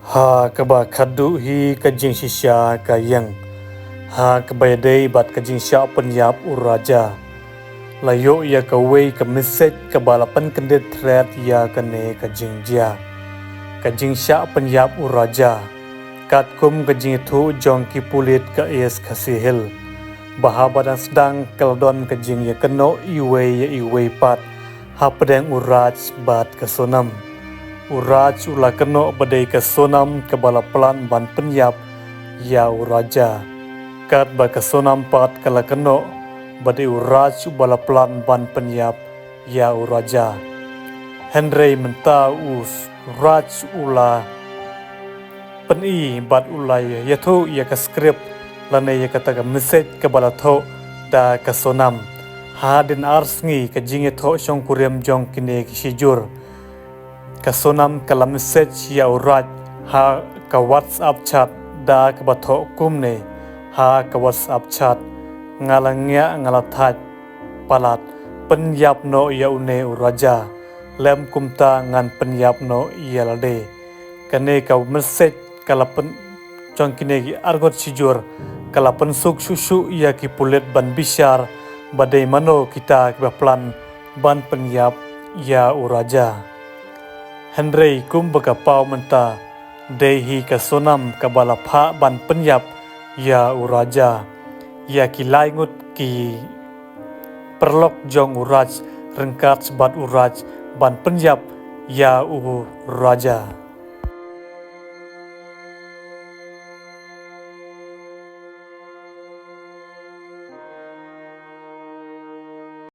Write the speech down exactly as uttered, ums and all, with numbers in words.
Ha kaba khadduh hi ka jingshisha ka ïeng ha kaba ïadei bad ka jingshah pynïap u Raja. La ïoh ïa kawei ka message kaba la pynkyndit thret ïa kane ka jingjia, ka jingshah pynïap u Raja. Katkum ka jingïathuh jong ki pulit ka East Khasi Hills, ba haba dang sdang ka la don ka jingïakynnoh iwei ïa iwei pat hapdeng u Raj bad ka Sonam. U Raj u la kynnoh ba dei ka Sonam kaba la plan ban pynïap ïa u Raja, katba ka Sonam pat ka la kynnoh ba dei u Raj uba la plan ban pynïap ïa u Raja. Hynrei mynta u Raj u la pyni bad u la ïathuh ïa ka script lane ïa kata ka message kaba la thoh da ka Sonam. Hadien ar sngi ka jingïathoh shongkurim jong kine ki shijur, ka Sonam ka la message ïa u Raj ha ka WhatsApp chat da kaba thoh kumne ha ka WhatsApp chat: Nga la ngiah, nga la thait palat, pynïap noh ïa une u Raja, lem kumta ngan pynïap noh ïa lade. Kane ka message ka la pyn jong kine ki arngut shijur ka la pynsuk shuh shuh ïa ki pulit ban bishar ba dei mano kita kiba plan ban pynïap ïa u Raja. Hynrei kumba ka paw mynta, dei hi ka Sonam kaba la phah ban pynïap ïa u Raja. Ïa ki lai ngut ki paralok jong u Raj ryngkat bad u Raj ban pynïap ïa u Raja.